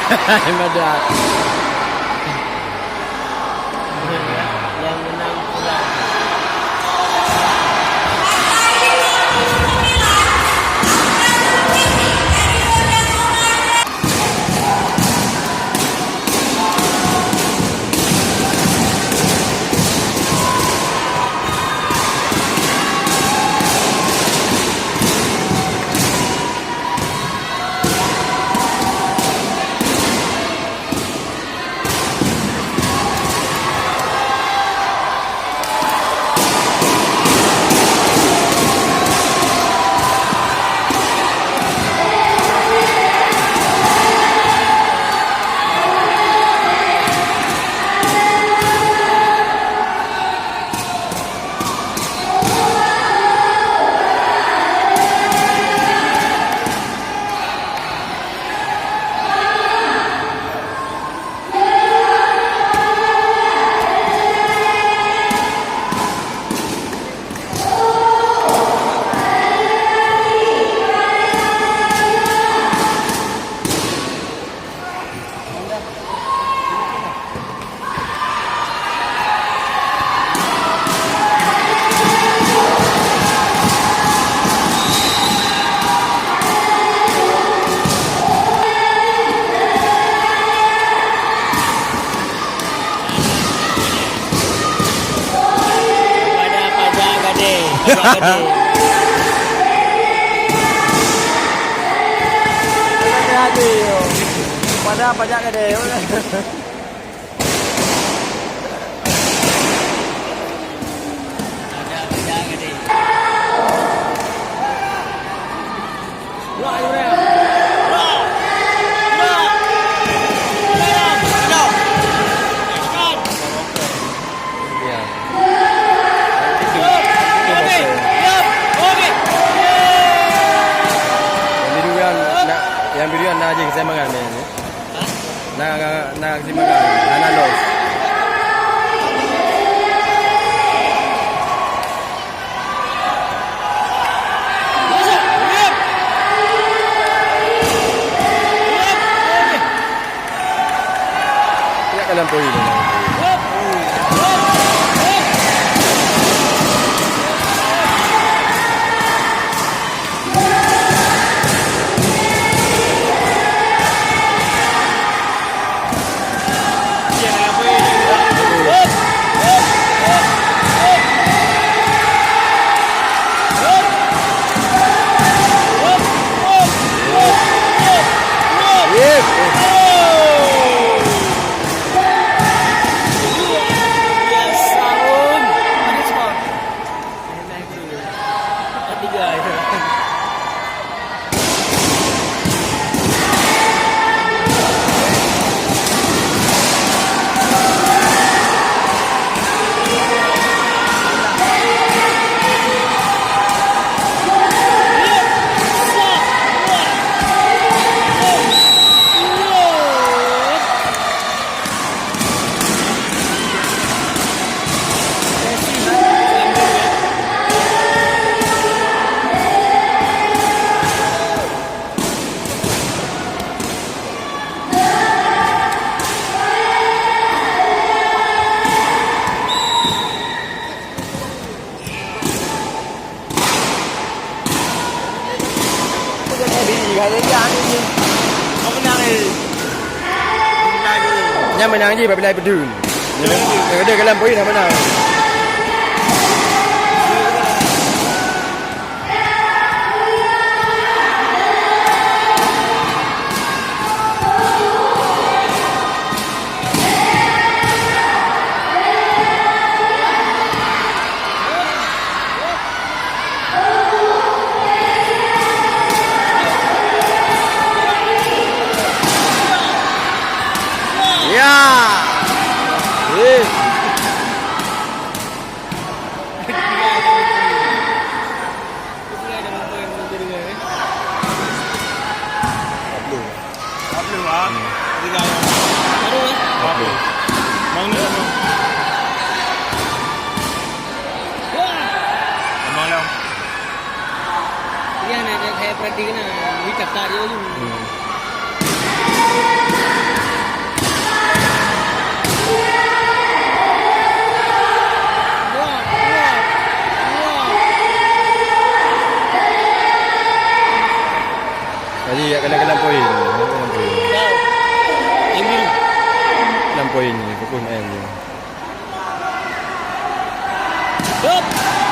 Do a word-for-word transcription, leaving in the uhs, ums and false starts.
Madat. Yang menang pulang. Pada pajak gadé, pajak gadé. Pada pajak gadé. Ya. Itu, itu bosnya. Yang biru kan nak, yang biru kan nak aja keseimbangan ni. Na, na, na keseimbangan, hana loss. Ya, ka lampôh ini. Nyan meunang jih, apabila beudun. Nyan, nyan, nyan, nyan, nyan, nyan, nyan, nyan. Ya. Eh. Empat puluh. Empat puluh, ah. Hmm. Tiga. Baru, eh? Empat puluh. Mana? Wah. Memang lah. Iya, nak, nak saya perhatikan lah. Ini cakap dia tu. Hmm. Hop.